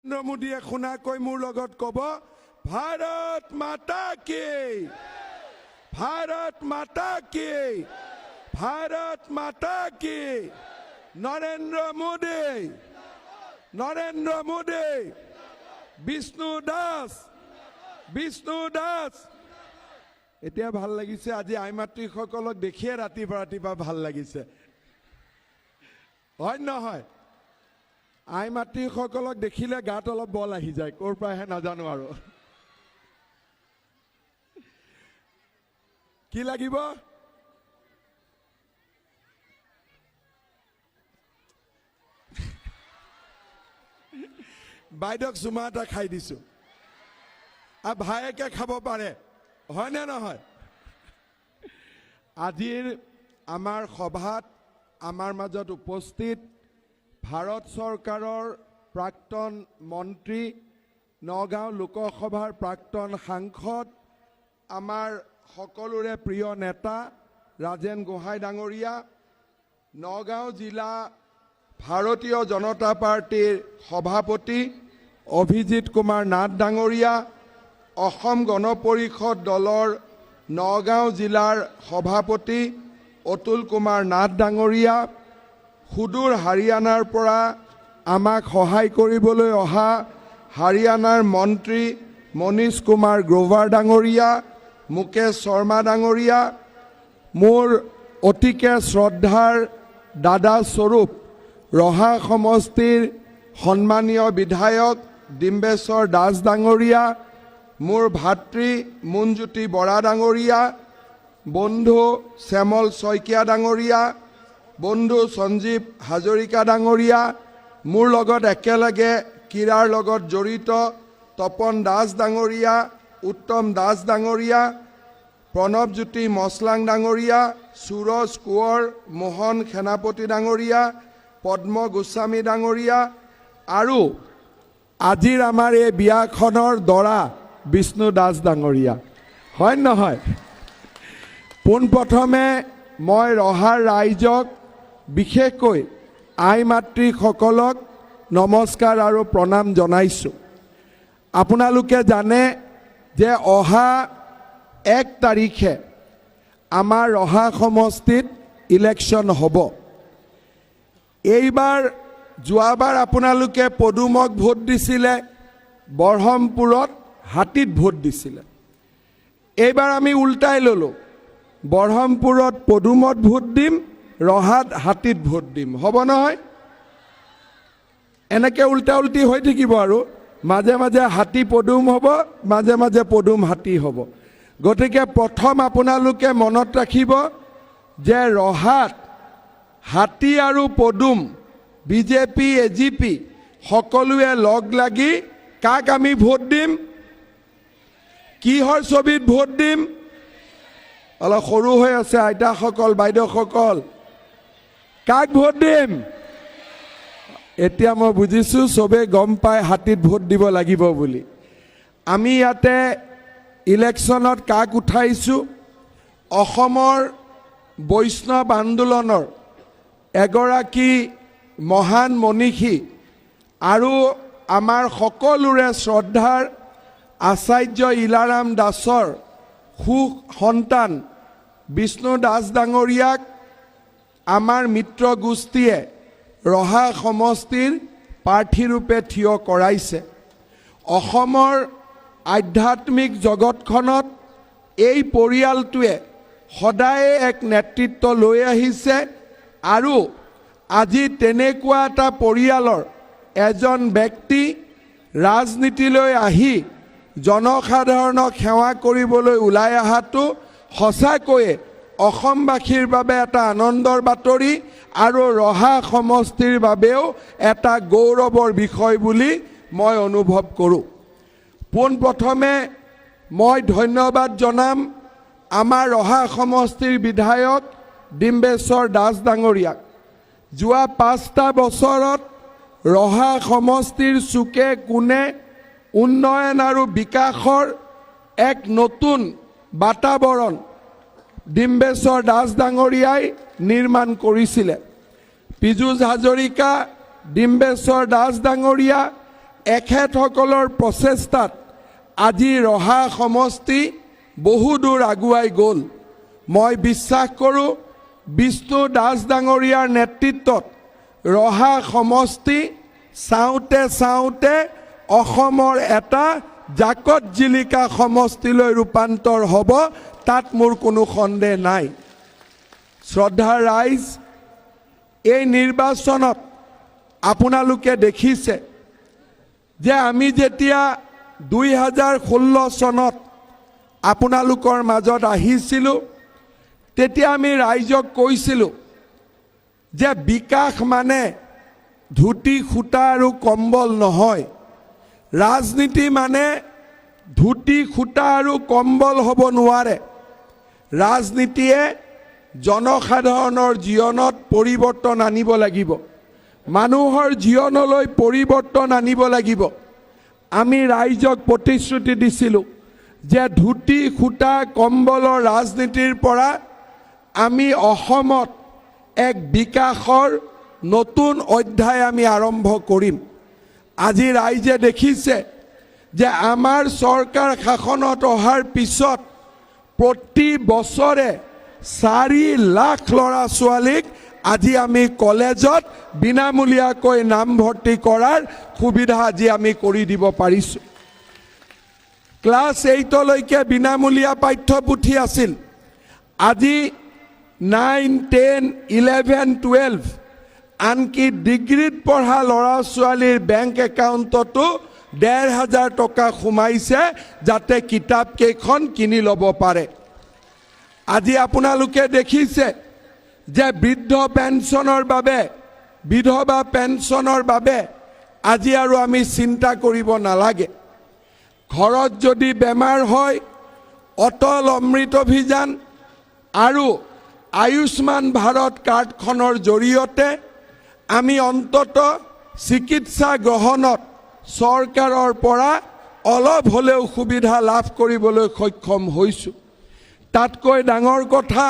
নৰেন্দ্ৰ মোদীয়ে শুনাকৈ মোৰ লগত ক'ব, ভাৰত মাতা কি, ভাৰত মাতা কি, ভাৰত মাতা কি। নৰেন্দ্ৰ মোদী, নৰেন্দ্ৰ মোদী, বিষ্ণু দাস, বিষ্ণু দাস। এতিয়া ভাল লাগিছে, আজি আই মাতৃসকলক দেখিয়ে ৰাতিপুৱা ৰাতিপুৱা ভাল লাগিছে, হয় নহয়? আই মাতৃসকলক দেখিলে গাত অলপ বল আহি যায়, ক'ৰ পৰাহে নাজানো আৰু। কি লাগিব? বাইদেউক চুমা এটা খাই দিছো, আৰু ভায়েকে খাব পাৰে, হয়নে নহয়? আজিৰ আমাৰ সভাত আমাৰ মাজত উপস্থিত ভাৰত চৰকাৰৰ প্ৰাক্তন মন্ত্ৰী, নগাঁও লোকসভাৰ প্ৰাক্তন সাংসদ, আমাৰ সকলোৰে প্ৰিয় নেতা ৰাজেন গোহাঁই ডাঙৰীয়া, নগাঁও জিলা ভাৰতীয় জনতা পাৰ্টীৰ সভাপতি অভিজিত কুমাৰ নাথ ডাঙৰীয়া, অসম গণ পৰিষদ দলৰ নগাঁও জিলাৰ সভাপতি অতুল কুমাৰ নাথ ডাঙৰীয়া, সুদূৰ হাৰিয়ানাৰ পৰা আমাক সহায় কৰিবলৈ অহা হাৰিয়ানাৰ মন্ত্ৰী মনীষ কুমাৰ গ্ৰোভাৰ ডাঙৰীয়া, মুকেশ শৰ্মা ডাঙৰীয়া, মোৰ অতিকে শ্ৰদ্ধাৰ দাদা স্বৰূপ ৰহা সমষ্টিৰ সন্মানীয় বিধায়ক ডিম্বেশ্বৰ দাস ডাঙৰীয়া, মোৰ ভাতৃ মুনজ্যোতি বৰা ডাঙৰীয়া, বন্ধু শ্যামল শইকীয়া ডাঙৰীয়া, বন্ধু সঞ্জীৱ হাজৰিকা ডাঙৰীয়া, মোৰ লগত একেলগে ক্ৰীড়াৰ লগত জড়িত তপন দাস ডাঙৰীয়া, উত্তম দাস ডাঙৰীয়া, প্ৰণৱজ্যোতি মছলাং ডাঙৰীয়া, সুৰজ কোঁৱৰ, মোহন সেনাপতি ডাঙৰীয়া, পদ্ম গোস্বামী ডাঙৰীয়া, আৰু আজিৰ আমাৰ এই বিয়াখনৰ দৰা বিষ্ণু দাস ডাঙৰীয়া, হয় নহয়? পোনপ্ৰথমে মই ৰহাৰ ৰাইজক, বিশেষকৈ আই মাতৃসকলক নমস্কাৰ আৰু প্ৰণাম জনাইছোঁ। আপোনালোকে জানে যে অহা 1 তাৰিখে আমাৰ ৰহা সমষ্টিত ইলেকশ্যন হ'ব। এইবাৰ যোৱাবাৰ আপোনালোকে পদুমক ভোট দিছিলে, বৰহমপুৰত হাতীত ভোট দিছিলে। এইবাৰ আমি উল্টাই ল'লোঁ, বৰহমপুৰত পদুমত ভোট দিম, ৰহাত হাতীত ভোট দিম, হ'ব নহয়? এনেকৈ উল্টা উল্টি হৈ থাকিব আৰু মাজে মাজে হাতী পদুম হ'ব, মাজে মাজে পদুম হাতী হ'ব। গতিকে প্ৰথম আপোনালোকে মনত ৰাখিব যে ৰহাত হাতী আৰু পদুম, বিজেপি, এ জি পি সকলোৱে লগ লাগি কাক আমি ভোট দিম, কিহৰ ছবিত ভোট দিম? অলপ সৰু হৈ আছে আইতাসকল, বাইদেউসকল, কাক ভোট দিম? এতিয়া মই বুজিছোঁ চবেই গম পাই হাতীত ভোট দিব লাগিব বুলি। আমি ইয়াতে ইলেকশ্যনত কাক উঠাইছোঁ? অসমৰ বৈষ্ণৱ আন্দোলনৰ এগৰাকী মহান মনীষী আৰু আমাৰ সকলোৰে শ্ৰদ্ধাৰ আচাৰ্য ইলাৰাম দাসৰ সুসন্তান বিষ্ণু দাস ডাঙৰীয়াক আমাৰ মিত্ৰগোষ্ঠীয়ে ৰহা সমষ্টিৰ প্ৰাৰ্থীৰূপে থিয় কৰাইছে। অসমৰ আধ্যাত্মিক জগতখনত এই পৰিয়ালটোৱে সদায়ে এক নেতৃত্ব লৈ আহিছে আৰু আজি তেনেকুৱা এটা পৰিয়ালৰ এজন ব্যক্তি ৰাজনীতিলৈ আহি জনসাধাৰণক সেৱা কৰিবলৈ ওলাই অহাটো সঁচাকৈয়ে অসমবাসীৰ বাবে এটা আনন্দৰ বাতৰি আৰু ৰহা সমষ্টিৰ বাবেও এটা গৌৰৱৰ বিষয় বুলি মই অনুভৱ কৰোঁ। পোনপ্ৰথমে মই ধন্যবাদ জনাম আমাৰ ৰহা সমষ্টিৰ বিধায়ক ডিম্বেশ্বৰ দাস ডাঙৰীয়াক। যোৱা 5টা বছৰত ৰহা সমষ্টিৰ চুকে কোণে উন্নয়ন আৰু বিকাশৰ এক নতুন বাতাবৰণ ডিম্বেশ্বৰ দাস ডাঙৰীয়াই নিৰ্মাণ কৰিছিলে। পীযুষ হাজৰিকা, ডিম্বেশ্বৰ দাস ডাঙৰীয়া এখেতসকলৰ প্ৰচেষ্টাত আজি ৰহা সমষ্টি বহু দূৰ আগুৱাই গ'ল। মই বিশ্বাস কৰোঁ, বিষ্ণু দাস ডাঙৰীয়াৰ নেতৃত্বত ৰহা সমষ্টি চাওঁতে চাওঁতে অসমৰ এটা জাকত জিলিকা সমষ্টিলৈ ৰূপান্তৰ হ'ব, তাত মোৰ কোনো সন্দেহ নাই। শ্ৰদ্ধাৰ ৰাইজ, এই নিৰ্বাচনত আপোনালোকে দেখিছে যে আমি যেতিয়া 2016 চনত আপোনালোকৰ মাজত আহিছিলোঁ, তেতিয়া আমি ৰাইজক কৈছিলোঁ যে বিকাশ মানে ধুতি, সূতা আৰু কম্বল নহয়। ৰাজনীতি মানে ধুতি, সূতা আৰু কম্বল হ'ব নোৱাৰে। ৰাজনীতিয়ে জনসাধাৰণৰ জীৱনত পৰিৱৰ্তন আনিব লাগিব, মানুহৰ জীৱনলৈ পৰিৱৰ্তন আনিব লাগিব। আমি ৰাইজক প্ৰতিশ্ৰুতি দিছিলোঁ যে ধুতি, সূতা, কম্বলৰ ৰাজনীতিৰ পৰা আমি অসমত এক বিকাশৰ নতুন অধ্যায় আমি আৰম্ভ কৰিম। আজি ৰাইজে দেখিছে যে আমাৰ চৰকাৰ শাসনত অহাৰ পিছত প্ৰতি বছৰে 4 লাখ ল'ৰা ছোৱালীক আজি আমি কলেজত বিনামূলীয়াকৈ নামভৰ্তি কৰাৰ সুবিধা আজি আমি কৰি দিব পাৰিছোঁ। ক্লাছ 8লৈকে বিনামূলীয়া পাঠ্যপুথি আছিল। আজি 9, 10, 11, 12, আনকি ডিগ্ৰীত পঢ়া ল'ৰা ছোৱালীৰ বেংক একাউণ্টতো 1500 টকা সোমাইছে, যাতে কিতাপ কেইখন কিনি ল'ব পাৰে। আজি আপোনালোকে দেখিছে যে বৃদ্ধ পেঞ্চনৰ বাবে, বিধৱা পেঞ্চনৰ বাবে আজি আৰু আমি চিন্তা কৰিব নালাগে। ঘৰত যদি বেমাৰ হয়, অটল অমৃত অভিযান আৰু আয়ুষ্মান ভাৰত কাৰ্ডখনৰ জৰিয়তে আমি অন্তত চিকিৎসা গ্ৰহণত চৰকাৰৰ পৰা অলপ হ'লেও সুবিধা লাভ কৰিবলৈ সক্ষম হৈছোঁ। তাতকৈ ডাঙৰ কথা,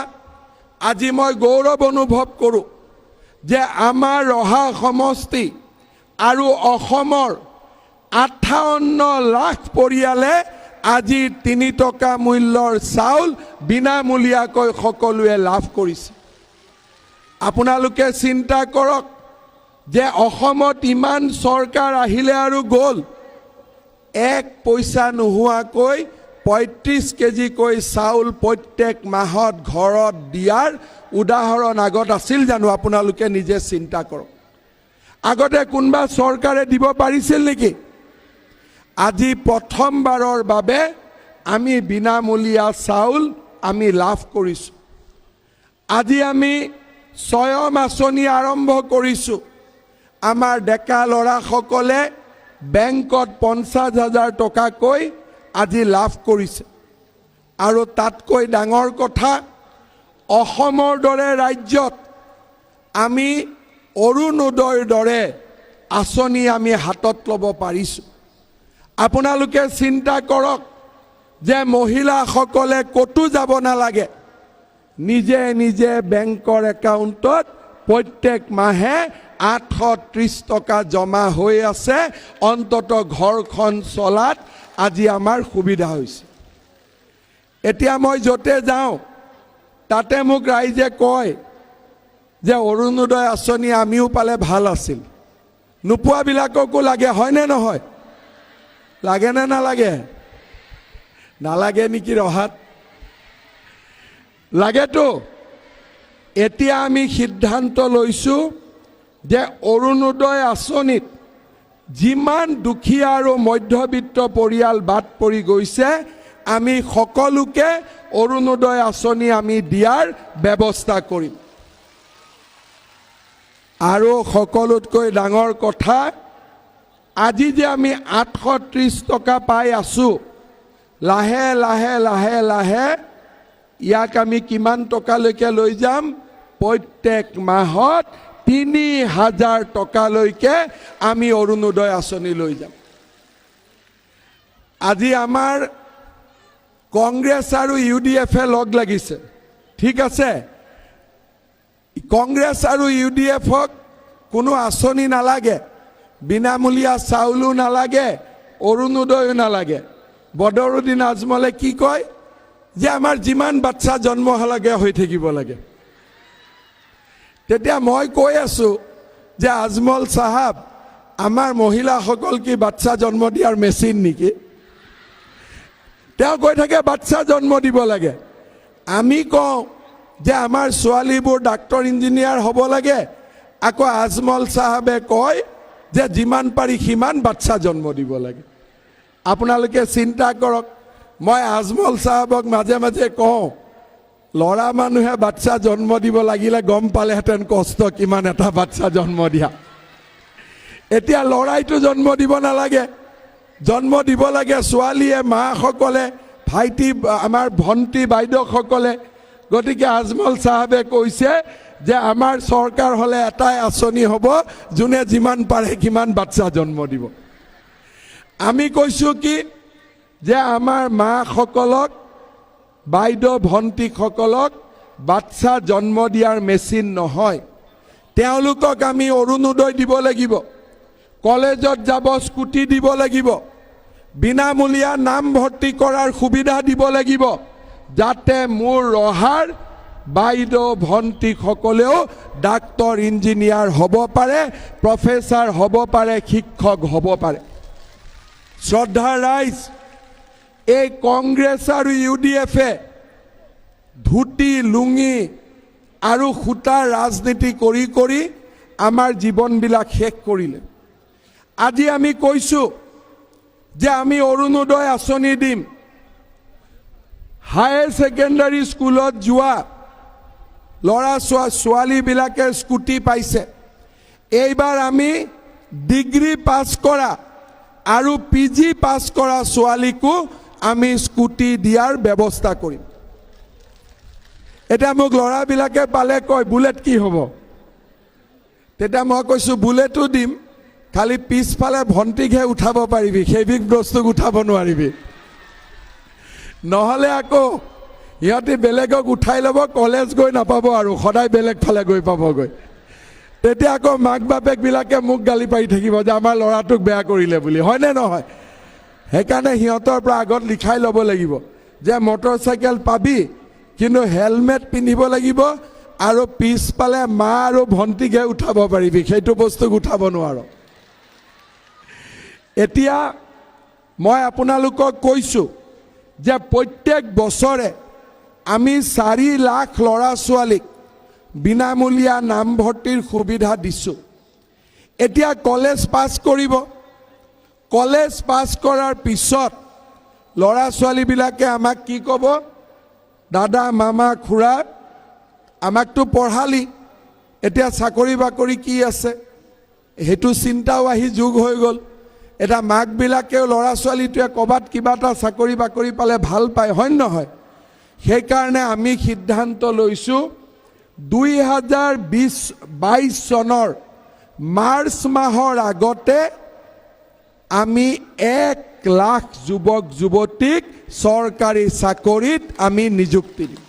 আজি মই গৌৰৱ অনুভৱ কৰোঁ যে আমাৰ ৰহা সমষ্টি আৰু অসমৰ 58 লাখ পৰিয়ালে আজি 3 টকা মূল্যৰ চাউল বিনামূলীয়াকৈ সকলোৱে লাভ কৰিছে। আপোনালোকে চিন্তা কৰক যে অসমত ইমান চৰকাৰ আহিলে আৰু গ'ল, এক পইচা নোহোৱাকৈ 35 কেজিকৈ চাউল প্ৰত্যেক মাহত ঘৰত দিয়াৰ উদাহৰণ আগত আছিল জানো? আপোনালোকে নিজে চিন্তা কৰক, আগতে কোনোবা চৰকাৰে দিব পাৰিছিল নেকি? আজি প্ৰথমবাৰৰ বাবে আমি বিনামূলীয়া চাউল আমি লাভ কৰিছোঁ। আজি আমি স্বয়ং আঁচনি আৰম্ভ কৰিছোঁ। আমাৰ ডেকা ল'ৰাসকলে বেংকত 50,000 টকাকৈ আজি লাভ কৰিছে। আৰু তাতকৈ ডাঙৰ কথা, অসমৰ দৰে ৰাজ্যত আমি অৰুণোদয়ৰ দৰে আঁচনি আমি হাতত ল'ব পাৰিছোঁ। আপোনালোকে চিন্তা কৰক যে মহিলাসকলে ক'তো যাব নালাগে, নিজে নিজে বেংকৰ একাউণ্টত প্ৰত্যেক মাহে 830 টকা জমা হৈ আছে। অন্তত ঘৰখন চলাত আজি আমাৰ সুবিধা হৈছে। এতিয়া মই য'তে যাওঁ, তাতে মোক ৰাইজে কয় যে অৰুণোদয় আঁচনি আমিও পালে ভাল আছিল। নোপোৱাবিলাককো লাগে, হয়নে নহয়? লাগেনে নালাগে? নালাগে নেকি ৰহাত? লাগেতো। এতিয়া আমি সিদ্ধান্ত লৈছোঁ যে অৰুণোদয় আঁচনিত যিমান দুখীয়া আৰু মধ্যবিত্ত পৰিয়াল বাদ পৰি গৈছে, আমি সকলোকে অৰুণোদয় আঁচনি আমি দিয়াৰ ব্যৱস্থা কৰিম। আৰু সকলোতকৈ ডাঙৰ কথা, আজি যে আমি 830 টকা পাই আছোঁ, লাহে লাহে লাহে লাহে ইয়াক আমি কিমান টকালৈকে লৈ যাম? প্ৰত্যেক মাহত 3000 টকালৈকে আমি অৰুণোদয় আঁচনি লৈ যাম। আজি আমাৰ কংগ্ৰেছ আৰু ইউ ডি এফে লগ লাগিছে, ঠিক আছে। কংগ্ৰেছ আৰু ইউ ডি এফক কোনো আঁচনি নালাগে। বিনামূলীয়া চাউলো নালাগে, অৰুণোদয়ো নালাগে। বদৰুদ্দিন আজমলে কি কয় যে আমাৰ যিমান বাচ্চা জন্ম লাগে হৈ থাকিব লাগে। তেতিয়া মই কৈ আছোঁ যে আজমল চাহাব, আমাৰ মহিলাসকল কি বাচ্চা জন্ম দিয়াৰ মেচিন নেকি? তেওঁ কৈ থাকে বাচ্চা জন্ম দিব লাগে। আমি কওঁ যে আমাৰ ছোৱালীবোৰ ডাক্তৰ, ইঞ্জিনিয়াৰ হ'ব লাগে। আকৌ আজমল চাহাবে কয় যে যিমান পাৰি সিমান বাচ্চা জন্ম দিব লাগে। আপোনালোকে চিন্তা কৰক। মই আজমল চাহাবক মাজে মাজে কওঁ, ল'ৰা মানুহে বাচ্চা জন্ম দিব লাগিলে গম পালেহেঁতেন কষ্ট কিমান এটা বাচ্চা জন্ম দিয়া। এতিয়া ল'ৰাইতো জন্ম দিব নালাগে, জন্ম দিব লাগে ছোৱালীয়ে, মাসকলে, ভাইটি, আমাৰ ভণ্টি, বাইদেউসকলে। গতিকে আজমল চাহাবে কৈছে যে আমাৰ চৰকাৰ হ'লে এটাই আঁচনি হ'ব, যোনে যিমান পাৰে সিমান বাচ্চা জন্ম দিব। আমি কৈছোঁ কি যে আমাৰ মাসকলক, বাইদেউ, ভণ্টিসকলক বাচ্চা জন্ম দিয়াৰ মেচিন নহয়। তেওঁলোকক আমি অৰুণোদয় দিব লাগিব, কলেজত যাব স্কুটি দিব লাগিব, বিনামূলীয়া নামভৰ্তি কৰাৰ সুবিধা দিব লাগিব, যাতে মোৰ ৰহাৰ বাইদেউ, ভণ্টিসকলেও ডাক্তৰ, ইঞ্জিনিয়াৰ হ'ব পাৰে, প্ৰফেচাৰ হ'ব পাৰে, শিক্ষক হ'ব পাৰে। শ্ৰদ্ধাৰ ৰাইজ, এই কংগ্ৰেছ আৰু ইউ ডি এফে ধুতি, লুঙি আৰু সূতাৰ ৰাজনীতি কৰি কৰি আমাৰ জীৱনবিলাক শেষ কৰিলে। আজি আমি কৈছোঁ যে আমি অৰুণোদয় আঁচনি দিম। হায়াৰ ছেকেণ্ডাৰী স্কুলত যোৱা ল'ৰা ছোৱালীবিলাকে স্কুটি পাইছে। এইবাৰ আমি ডিগ্ৰী পাছ কৰা আৰু পি জি পাছ কৰা ছোৱালীকো আমি স্কুটি দিয়াৰ ব্যৱস্থা কৰিম। এতিয়া মোক ল'ৰাবিলাকে পালে কয়, "বুলেট কি হ'ব?" তেতিয়া মই কৈছোঁ, "বুলেটো দিম, খালি পিছফালে ভণ্টিকহে উঠাব পাৰিবি, সেইবিধ বস্তুক উঠাব নোৱাৰিবি। নহ'লে আকৌ সিহঁতি বেলেগক উঠাই ল'ব, কলেজ গৈ নাপাব আৰু সদায় বেলেগ ফালে গৈ পাবগৈ। তেতিয়া আকৌ মাক বাপেকবিলাকে মোক গালি পাৰি থাকিব যে আমাৰ ল'ৰাটোক বেয়া কৰিলে বুলি।" হয়নে নহয়? সেইকাৰণে সিহঁতৰ পৰা আগত লিখাই ল'ব লাগিব যে মটৰ চাইকেল পাবি, কিন্তু হেলমেট পিন্ধিব লাগিব আৰু পিছফালে মা আৰু ভণ্টিকহে উঠাব পাৰিবি, সেইটো বস্তুক উঠাব নোৱাৰ। এতিয়া মই আপোনালোকক কৈছোঁ যে প্ৰত্যেক বছৰে আমি 4 লাখ ল'ৰা ছোৱালীক বিনামূলীয়া নামভৰ্তিৰ সুবিধা দিছোঁ। এতিয়া কলেজ পাছ কৰিব। কলেজ পাছ কৰাৰ পিছত ল'ৰা ছোৱালীবিলাকে আমাক কি ক'ব? "দাদা, মামা, খুৰা, আমাকতো পঢ়ালি, এতিয়া চাকৰি বাকৰি কি আছে?" সেইটো চিন্তাও আহি যোগ হৈ গ'ল। এতিয়া মাকবিলাকেও ল'ৰা ছোৱালীটোৱে ক'ৰবাত কিবা এটা চাকৰি বাকৰি পালে ভাল পায়, হয় নহয়? সেইকাৰণে আমি সিদ্ধান্ত লৈছোঁ, 2020-22 চনৰ মাৰ্চ মাহৰ আগতে আমি 1 লাখ যুৱক যুৱতীক চৰকাৰী চাকৰিত আমি নিযুক্তি দিম।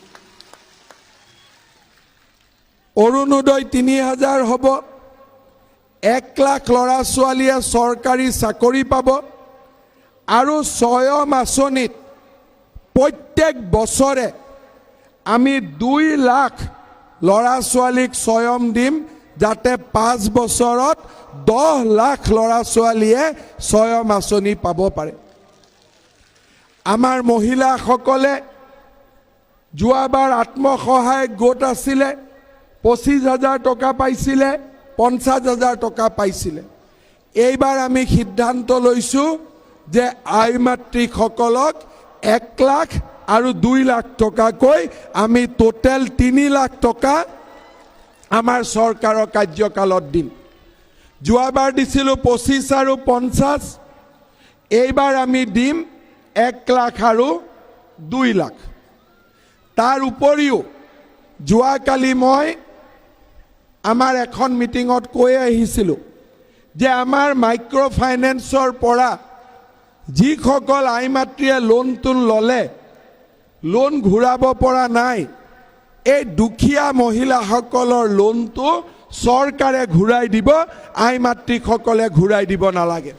অৰুণোদয় 3000 হ'ব, 1 লাখ ল'ৰা ছোৱালীয়ে চৰকাৰী চাকৰি পাব আৰু স্বয়ং আঁচনিত প্ৰত্যেক বছৰে আমি 2 লাখ ল'ৰা ছোৱালীক স্বয়ং দিম, যাতে 5 বছৰত 10 লাখ ল'ৰা ছোৱালীয়ে স্বয়ং আঁচনি পাব পাৰে। আমাৰ মহিলাসকলে যোৱাবাৰ আত্মসহায়ক গোট আছিলে, 25,000 টকা পাইছিলে, 50,000 টকা পাইছিলে। এইবাৰ আমি সিদ্ধান্ত লৈছোঁ যে আই মাতৃসকলক 1 লাখ আৰু 2 লাখ টকাকৈ আমি টোটেল 3 লাখ টকা আমাৰ চৰকাৰৰ কাৰ্যকালত দিম। যোৱাবাৰ দিছিলোঁ 25 আৰু 50, এইবাৰ আমি দিম 1 লাখ আৰু 2 লাখ। তাৰ উপৰিও যোৱাকালি মই আমাৰ এখন মিটিঙত কৈ আহিছিলোঁ যে আমাৰ মাইক্ৰ' ফাইনেন্সৰ পৰা যিসকল আই মাতৃয়ে লোন তোন ল'লে, লোন ঘূৰাব পৰা নাই, এই দুখীয়া মহিলাসকলৰ লোনটো চৰকাৰে ঘূৰাই দিব, আই মাতৃসকলে ঘূৰাই দিব নালাগে।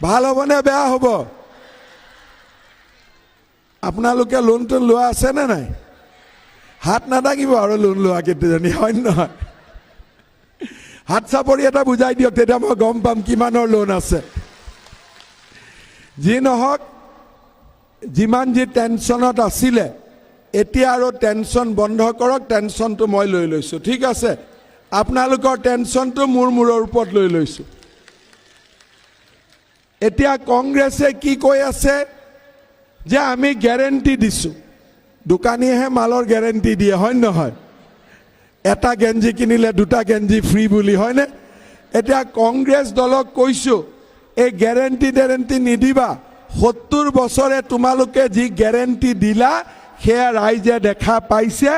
ভাল হ'বনে বেয়া হ'ব? আপোনালোকে লোন টোন লোৱা আছেনে নাই? হাত নাদাঙিব আৰু লোন লোৱা কেইজনী, হয় নহয়? হাত চাপৰি এটা বুজাই দিয়ক, তেতিয়া মই গম পাম কিমানৰ লোন আছে। যি নহওক, যিমান যি টেনশ্যনত আছিলে, এতিয়া আৰু টেনশ্যন বন্ধ কৰক। টেনশ্যনটো মই লৈ লৈছোঁ, ঠিক আছে? আপোনালোকৰ টেনশ্যনটো মোৰ মূৰৰ ওপৰত লৈ লৈছোঁ। এতিয়া কংগ্ৰেছে কি কৈ আছে যে আমি গেৰেণ্টি দিছোঁ। দোকানীয়েহে মালৰ গেৰেণ্টি দিয়ে, হয় নহয়? এটা গেঞ্জি কিনিলে দুটা গেঞ্জি ফ্ৰী বুলি, হয়নে? এতিয়া কংগ্ৰেছ দলক কৈছোঁ, এই গেৰেণ্টি ডেৰেণ্টি নিদিবা। 70 বছৰে তোমালোকে যি গেৰেণ্টি দিলা, সেয়া ৰাইজে দেখা পাইছে।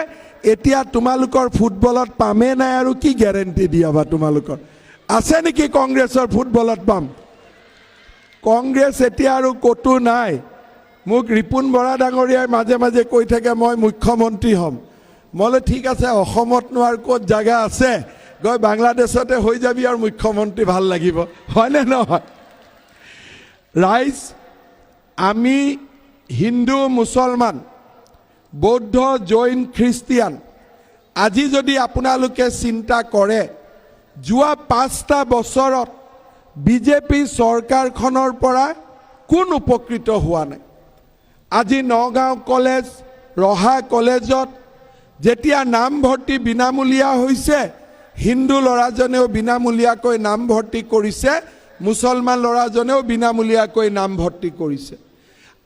এতিয়া তোমালোকৰ ফুটবলত পামেই নাই, আৰু কি গেৰেণ্টি দিয়াবা? তোমালোকৰ আছে নেকি কংগ্ৰেছৰ ফুটবলত পাম? কংগ্ৰেছ এতিয়া আৰু ক'তো নাই। মোক ৰিপুণ বৰা ডাঙৰীয়াই মাজে মাজে কৈ থাকে, মই মুখ্যমন্ত্ৰী হ'ম। মই বোলো, ঠিক আছে, অসমতনো আৰু ক'ত জেগা আছে, গৈ বাংলাদেশতে হৈ যাবি আৰু মুখ্যমন্ত্ৰী, ভাল লাগিব, হয়নে নহয়? ৰাইজ, আমি হিন্দু, মুছলমান, বৌদ্ধ, জৈন, খ্ৰীষ্টিয়ান, আজি যদি আপোনালোকে চিন্তা কৰে, যোৱা 5টা বছৰত বিজেপি চৰকাৰখনৰ পৰা কোন উপকৃত হোৱা নাই? আজি নগাঁও কলেজ, ৰহা কলেজত যেতিয়া নামভৰ্তি বিনামূলীয়া হৈছে, হিন্দু ল'ৰাজনেও বিনামূলীয়াকৈ নামভৰ্তি কৰিছে, মুছলমান ল'ৰাজনেও বিনামূলীয়াকৈ নামভৰ্তি কৰিছে।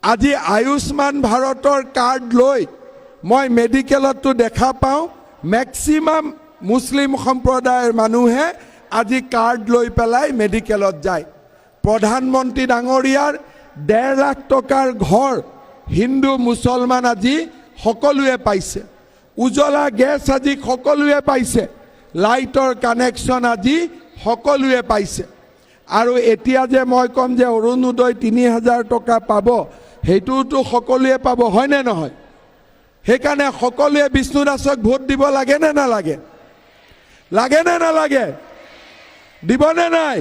আজি আয়ুষ্মান ভাৰতৰ কাৰ্ড লৈ মই মেডিকেলতো দেখা পাওঁ, মেক্সিমাম মুছলিম সম্প্ৰদায়ৰ মানুহে আজি কাৰ্ড লৈ পেলাই মেডিকেলত যায়। প্ৰধানমন্ত্ৰী ডাঙৰীয়াৰ 1.5 লাখ টকাৰ ঘৰ হিন্দু, মুছলমান আজি সকলোৱে পাইছে। উজলা গেছ আজি সকলোৱে পাইছে। লাইটৰ কানেকশ্যন আজি সকলোৱে পাইছে। আৰু এতিয়া যে মই ক'ম যে অৰুণোদয় 3,000 টকা পাব, সেইটোতো সকলোৱে পাব, হয়নে নহয়? সেইকাৰণে সকলোৱে বিষ্ণু দাসক ভোট দিব লাগে নে নালাগে? লাগে নে নালাগে? দিবনে নাই?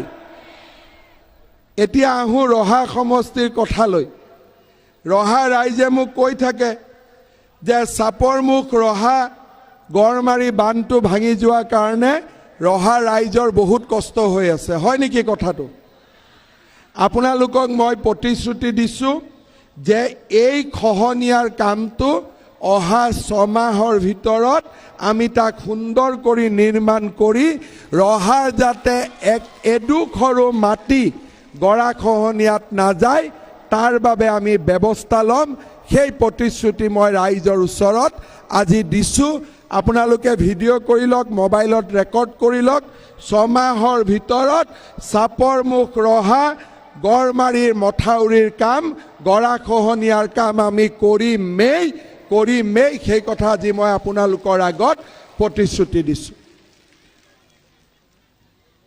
এতিয়া আহোঁ ৰহা সমষ্টিৰ কথালৈ। ৰহা ৰাইজে মোক কৈ থাকে যে চাপৰমুখ, ৰহা, গড়মাৰী বান্ধটো ভাঙি যোৱাৰ কাৰণে ৰহা ৰাইজৰ বহুত কষ্ট হৈ আছে। হয় নেকি কথাটো? আপোনালোকক মই প্ৰতিশ্ৰুতি দিছোঁ যে এই খহনীয়াৰ কামটো অহা 6 মাহৰ ভিতৰত আমি তাক সুন্দৰ কৰি নিৰ্মাণ কৰি ৰহাৰ যাতে এক এডোখৰো মাটি গৰা খহনীয়াত নাযায়, তাৰ বাবে আমি ব্যৱস্থা ল'ম। সেই প্ৰতিশ্ৰুতি মই ৰাইজৰ ওচৰত আজি দিছোঁ। আপোনালোকে ভিডিঅ' কৰি লওক, মোবাইলত ৰেকৰ্ড কৰি লওক। 6 মাহৰ ভিতৰত চাপৰমুখ, ৰহা, গড়মাৰীৰ মথাউৰিৰ কাম, গৰা খহনীয়াৰ কাম আমি কৰিমেই, কৰিমেই। সেই কথা আজি মই আপোনালোকৰ আগত প্ৰতিশ্ৰুতি দিছোঁ।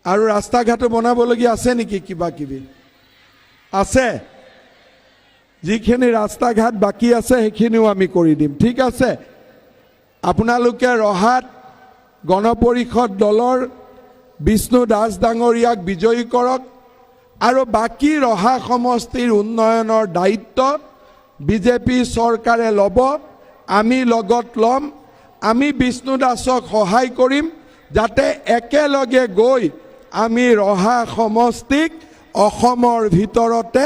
আৰু ৰাস্তা ঘাটো বনাবলগীয়া আছে নেকি? কিবা কিবি আছে। যিখিনি ৰাস্তা ঘাট বাকী আছে, সেইখিনিও আমি কৰি দিম, ঠিক আছে? আপোনালোকে ৰহাত গণ পৰিষদ দলৰ বিষ্ণু দাস ডাঙৰীয়াক বিজয়ী কৰক আৰু বাকী ৰহা সমষ্টিৰ উন্নয়নৰ দায়িত্ব বিজেপি চৰকাৰে ল'ব, আমি লগত ল'ম। আমি বিষ্ণু দাসক সহায় কৰিম, যাতে একেলগে গৈ আমি ৰহা সমষ্টিক অসমৰ ভিতৰতে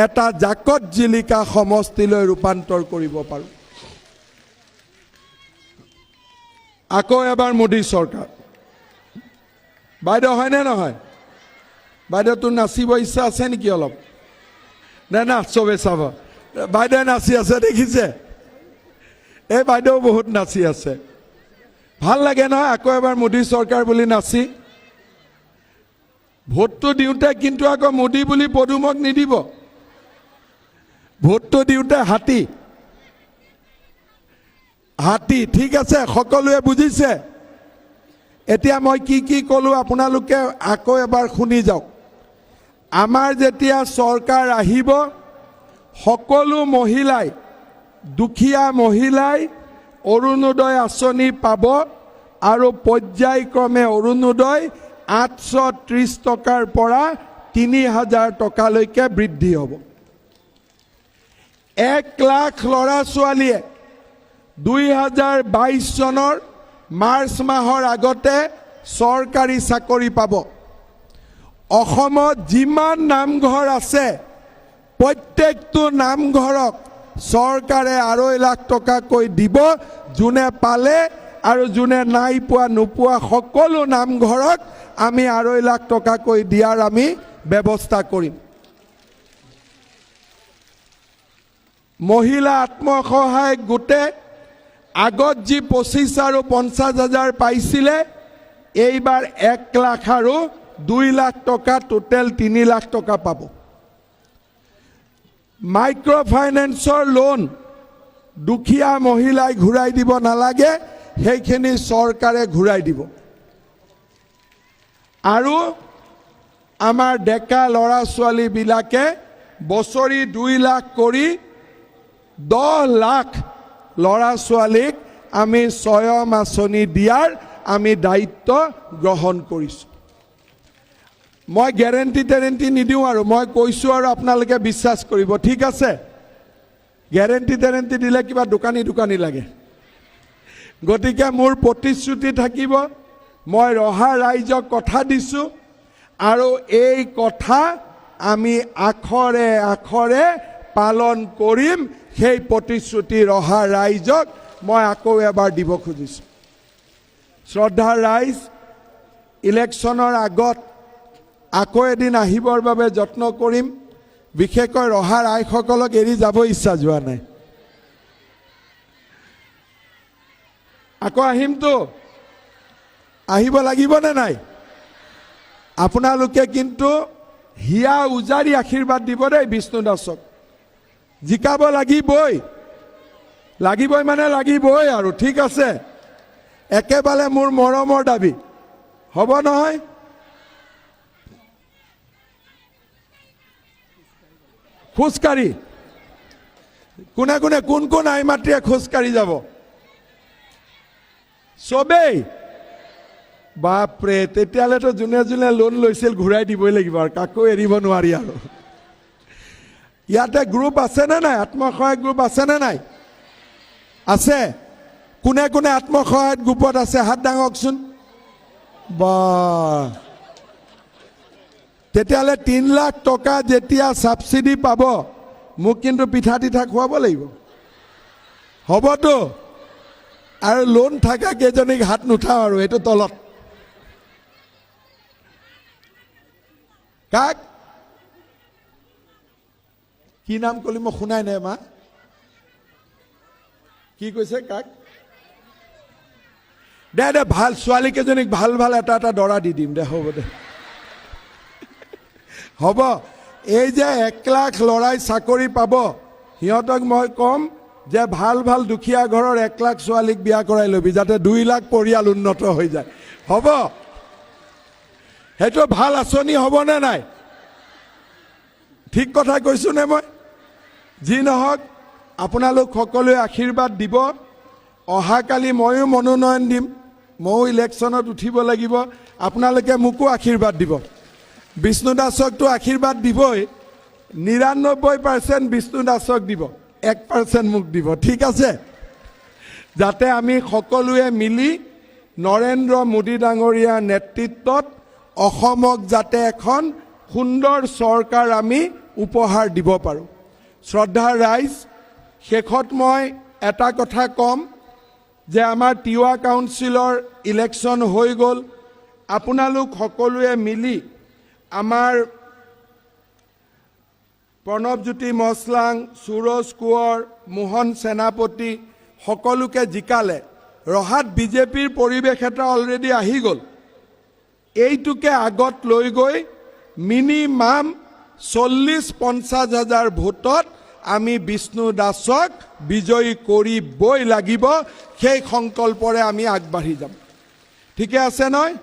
এটা জাকত জিলিকা সমষ্টিলৈ ৰূপান্তৰ কৰিব পাৰোঁ। আকৌ এবাৰ মোদী চৰকাৰ, বাইদেউ, হয়নে নহয়? বাইদেউ, তোৰ নাচিব ইচ্ছা আছে নেকি অলপ? নে না, চবে চাব। বাইদেৱে নাচি আছে, দেখিছে? এই বাইদেউ বহুত নাচি আছে। ভাল লাগে নহয় আকৌ এবাৰ মোদী চৰকাৰ বুলি নাচি? ভোটটো দিওঁতে কিন্তু আকৌ মোদী বুলি পদুমক নিদিব। ভোটটো দিওঁতে হাতী, হাতী, ঠিক আছে? সকলোৱে বুজিছে? এতিয়া মই কি কি ক'লো, আপোনালোকে আকৌ এবাৰ শুনি যাওক। আমাৰ যেতিয়া চৰকাৰ আহিব, সকলো মহিলাই, দুখীয়া মহিলাই অৰুণোদয় আঁচনি পাব। আৰু পৰ্যায়ক্ৰমে অৰুণোদয় 830 টকাৰ পৰা 3000 টকালৈকে বৃদ্ধি হ'ব। 1 লাখ ল'ৰা ছোৱালীয়ে 2022 চনৰ মাৰ্চ মাহৰ আগতে চৰকাৰী চাকৰি পাব। অসমত যিমান নামঘৰ আছে, প্ৰত্যেকটো নামঘৰক চৰকাৰে 2.5 লাখ টকাকৈ দিব। যোনে পালে আৰু যোনে নাই পোৱা, নোপোৱা সকলো নামঘৰক আমি 2.5 লাখ টকাকৈ দিয়াৰ আমি ব্যৱস্থা কৰিম। মহিলা আত্মসহায়ক গোটে আগত যি 25 আৰু 50 হাজাৰ পাইছিলে, এইবাৰ 1 লাখ আৰু 2 লাখ টকা, টোটেল 3 লাখ টকা পাব। মাইক্ৰ' ফাইনেন্সৰ লোন দুখীয়া মহিলাই ঘূৰাই দিব নালাগে, সেইখিনি চৰকাৰে ঘূৰাই দিব। আৰু আমাৰ ডেকা ল'ৰা ছোৱালীবিলাকে বছৰি 2 লাখ কৰি 10 লাখ ল'ৰা ছোৱালীক আমি স্বয়ং আঁচনি দিয়াৰ আমি দায়িত্ব গ্ৰহণ কৰিছোঁ। মই গেৰেণ্টি টেৰেণ্টি নিদিওঁ আৰু মই কৈছোঁ আৰু আপোনালোকে বিশ্বাস কৰিব, ঠিক আছে? গেৰেণ্টি টেৰেণ্টি দিলে কিবা দোকানী দোকানী লাগে। গতিকে মোৰ প্ৰতিশ্ৰুতি থাকিব, মই ৰহা ৰাইজক কথা দিছোঁ আৰু এই কথা আমি আখৰে আখৰে পালন কৰিম। সেই প্ৰতিশ্ৰুতি ৰহা ৰাইজক মই আকৌ এবাৰ দিব খুজিছোঁ। শ্ৰদ্ধাৰ ৰাইজ, ইলেকশ্যনৰ আগত আকৌ এদিন আহিবৰ বাবে যত্ন কৰিম। বিশেষকৈ ৰহাৰ আইসকলক এৰি যাব ইচ্ছা যোৱা নাই। আকৌ আহিমতো, আহিব লাগিবনে নাই? আপোনালোকে কিন্তু হিয়া উজাৰি আশীৰ্বাদ দিব দেই বিষ্ণু দাসক। জিকাব লাগিবই, লাগিবই মানে লাগিবই আৰু, ঠিক আছে? একেবাৰে মোৰ মৰমৰ দাবী হ'ব নহয়? খোজকাঢ়ি কোনে কোনে কোন কোন আই মাতৃয়ে খোজকাঢ়ি যাব? চবেই? বাপৰে, তেতিয়াহ'লেতো যোনে যোনে লোন লৈছিল ঘূৰাই দিবই লাগিব আৰু, কাকো এৰিব নোৱাৰি। আৰু ইয়াতে গ্ৰুপ আছেনে নাই? আত্মসহায়ক গ্ৰুপ আছেনে নাই? আছে। কোনে কোনে আত্মসহায়ক গ্ৰুপত আছে হাত ডাঙকচোন। বা, তেতিয়াহ'লে 3 লাখ টকা যেতিয়া ছাবচিডি পাব, মোক কিন্তু পিঠা তিঠা খুৱাব লাগিব, হ'বতো? আৰু লোন থকা কেইজনীক হাত নুঠাওঁ আৰু, এইটো তলত কাক কি নাম কলি মই শুনাই নাই মা, কি কৈছে কাক? দে দে, ভাল ছোৱালী কেইজনীক ভাল ভাল এটা এটা দৰা দি দিম দে, হ'ব দে, হ'ব। এই যে 1 লাখ ল'ৰাই চাকৰি পাব, সিহঁতক মই ক'ম যে ভাল ভাল দুখীয়া ঘৰৰ 1 লাখ ছোৱালীক বিয়া কৰাই ল'বি, যাতে 2 লাখ পৰিয়াল উন্নত হৈ যায়, হ'ব? সেইটো ভাল আঁচনি হ'বনে নাই? ঠিক কথা কৈছোনে মই? যি নহওক, আপোনালোক সকলোৱে আশীৰ্বাদ দিব। অহাকালি ময়ো মনোনয়ন দিম, ময়ো ইলেকশ্যনত উঠিব লাগিব, আপোনালোকে মোকো আশীৰ্বাদ দিব। বিষ্ণু দাসকতো আশীৰ্বাদ দিবই, 99% বিষ্ণু দাসক দিব, 1% মোক দিব, ঠিক আছে? যাতে আমি সকলোৱে মিলি নৰেন্দ্ৰ মোদী ডাঙৰীয়াৰ নেতৃত্বত অসমক যাতে এখন সুন্দৰ চৰকাৰ আমি উপহাৰ দিব পাৰোঁ। শ্ৰদ্ধাৰ ৰাইজ, শেষত মই এটা কথা ক'ম যে আমাৰ তিৱা কাউন্সিলৰ ইলেকশ্যন হৈ গ'ল। আপোনালোক সকলোৱে মিলি আমাৰ প্ৰণৱজ্যোতি মছলাং, সুৰজ কোঁৱৰ, মোহন সেনাপতি সকলোকে জিকালে। ৰহাত বিজেপিৰ পৰিৱেশ এটা অলৰেডি আহি গ'ল। এইটোকে আগত লৈ গৈ মিনিমাম 40-50 হাজাৰ ভোটত আমি বিষ্ণু দাসক বিজয়ী কৰিবই লাগিব। সেই সংকল্পৰে আমি আগবাঢ়ি যাম। ঠিকে আছে নহয়?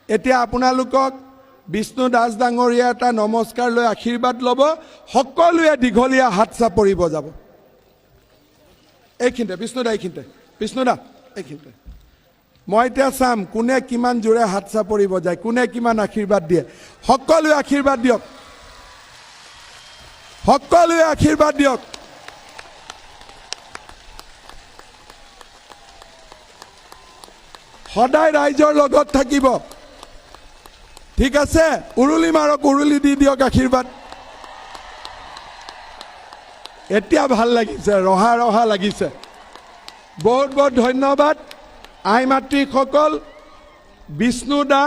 এতিয়া আপোনালোকক বিষ্ণু দাস ডাঙৰীয়া এটা নমস্কাৰ লৈ আশীৰ্বাদ ল'ব। সকলোৱে দীঘলীয়া হাত চাপৰি বজাব। এইখিনিতে বিষ্ণু দা, এইখিনিতে বিষ্ণু দা, এইখিনিতে। মই এতিয়া চাম কোনে কিমান জোৰে হাত চাপৰি বজায়, কোনে কিমান আশীৰ্বাদ দিয়ে। সকলোৱে আশীৰ্বাদ দিয়ক, সকলোৱে আশীৰ্বাদ দিয়ক। সদায় ৰাইজৰ লগত থাকিব, ঠিক আছে? উৰুলি মাৰক, উৰুলি দি দিয়ক আশীৰ্বাদ। এতিয়া ভাল লাগিছে, ৰহা ৰহা লাগিছে। বহুত বহুত ধন্যবাদ আই মাতৃসকল। বিষ্ণুদা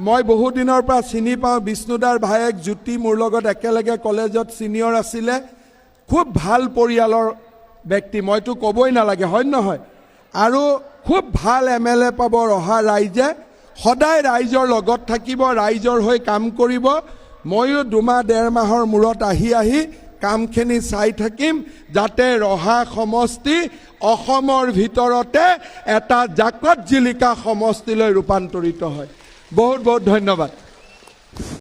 মই বহুদিনৰ পৰা চিনি পাওঁ। বিষ্ণুদাৰ ভায়েক জ্যোতি মোৰ লগত একেলগে কলেজত ছিনিয়ৰ আছিলে। খুব ভাল পৰিয়ালৰ ব্যক্তি, মইতো ক'বই নালাগে, হয় নহয়? আৰু খুব ভাল এম এল এ পাব ৰহা ৰাইজে। সদায় ৰাইজৰ লগত থাকিব, ৰাইজৰ হৈ কাম কৰিব। ময়ো দুমাহ ডেৰ মাহৰ মূৰত আহি আহি কামখিনি চাই থাকিম, যাতে ৰহা সমষ্টি অসমৰ ভিতৰতে এটা জাকত জিলিকা সমষ্টিলৈ ৰূপান্তৰিত হয়। বহুত বহুত ধন্যবাদ।